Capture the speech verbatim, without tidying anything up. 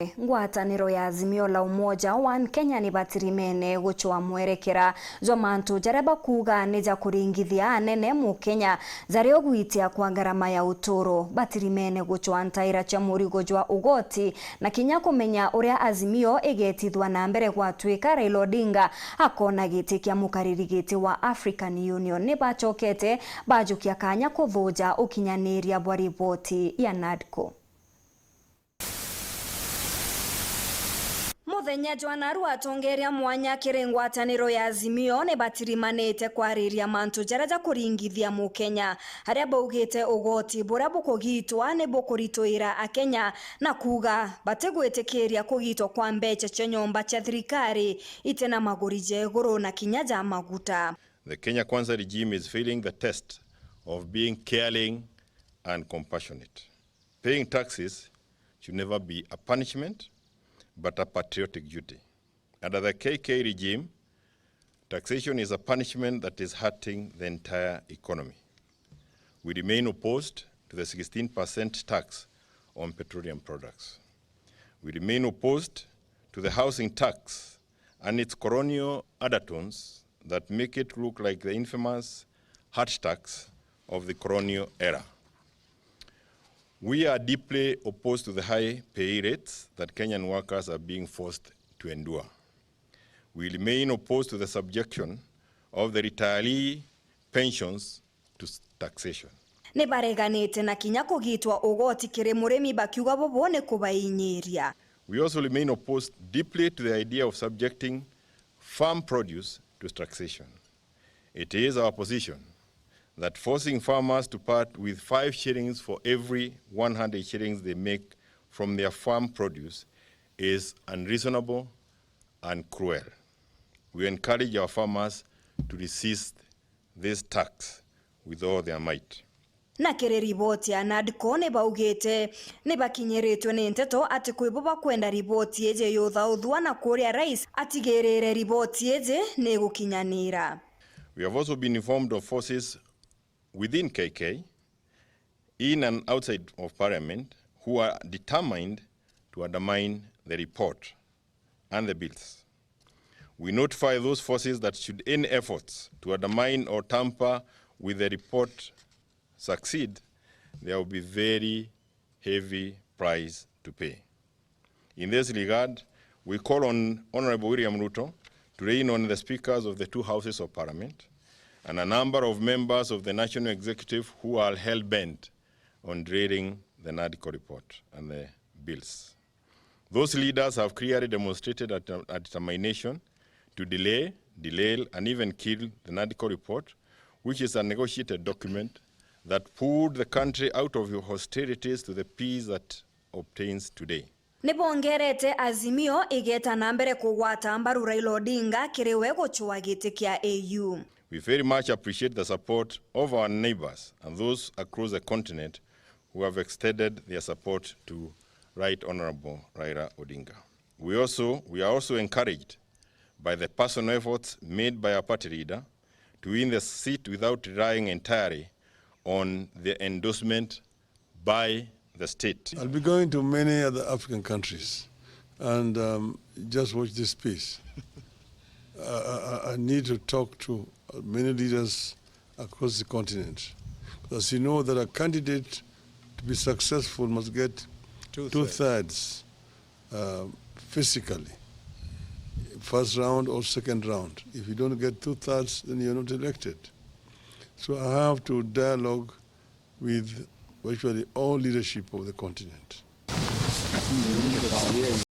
Ngwataniro ya Azimio la Umoja One Kenya ni batirimene gucwa mwerekera jwa mantu jaria bakuuga ni ja kuringithia anene Mukenya, jaria ugwitia kwa ngarama ya uturo. Batirimene gucwa ntaira cia murigo jwa ugoti na kinya kumenya uria Azimio igetithwa na mbere gwatuika Raila Odinga akona giti kia mukariri giti wa African Union. Ni bacokete bajukia kanya kuthuja ukinyaniria bwa riboti ya NADCO. Muthenya jwa naru, atongeria mwanya kiri ngwataniro ya Azimio ni batirimanite kwariria mantu jaria ja kuringithia Mukenya, aria baugite ugoti buria bukugitwa ni bukurituira Akenya, na kuuga batigwitikiria kugitwa kwa mbeca cia nyomba cia thirikari itina maguri ja iguru na kinya ja maguta. The Kenya Kwanza regime is failing the test of being caring and compassionate. Paying taxes should never be a punishment, but a patriotic duty. Under the K K regime, taxation is a punishment that is hurting the entire economy. We remain opposed to the sixteen percent tax on petroleum products. We remain opposed to the housing tax and its colonial undertones that make it look like the infamous hut tax of the colonial era. We are deeply opposed to the high pay rates that Kenyan workers are being forced to endure. We remain opposed to the subjection of the retiree pensions to s-, taxation. Ni bareganite na kinya kugitwa ugoti kiri murimi, bakiuga bubu ni kubainyiria. We also remain opposed deeply to the idea of subjecting farm produce to taxation. It is our position that forcing farmers to part with five shillings for every one hundred shillings they make from their farm produce is unreasonable and cruel. We encourage our farmers to resist this tax with all their might. Na kiri riboti ya NADCO, ni baugite ni bakinyiritwe ni nteto ati kwi bo bakwenda riboti iji yuthauthua, na kuria rais atigirire riboti iji ni gukinyanira. We have also been informed of forces within K K, in and outside of parliament, who are determined to undermine the report and the bills. We notify those forces that should any efforts to undermine or tamper with the report succeed, there will be very heavy price to pay. In this regard, we call on Honorable William Ruto to rein on the speakers of the two houses of parliament and a number of members of the National Executive who are hell-bent on derailing the NADCO report and the bills. Those leaders have clearly demonstrated a, a determination to delay, derail, and even kill the NADCO report, which is a negotiated document that pulled the country out of hostilities to the peace that obtains today. Ni bongerete Azimio igeta na mbere kugwata mbaru Raila Odinga kiri we gucwa giti kia A U. We very much appreciate the support of our neighbours and those across the continent who have extended their support to Right Honourable Raila Odinga. We also, we are also encouraged by the personal efforts made by our party leader to win the seat without relying entirely on the endorsement by the state. I'll be going to many other African countries, and, um, just watch this space. I, I, I need to talk to many leaders across the continent. As you know that a candidate to be successful must get two-thirds. Two-thirds, uh, physically, first round or second round. If you don't get two-thirds, then you're not elected. So I have to dialogue with virtually all leadership of the continent.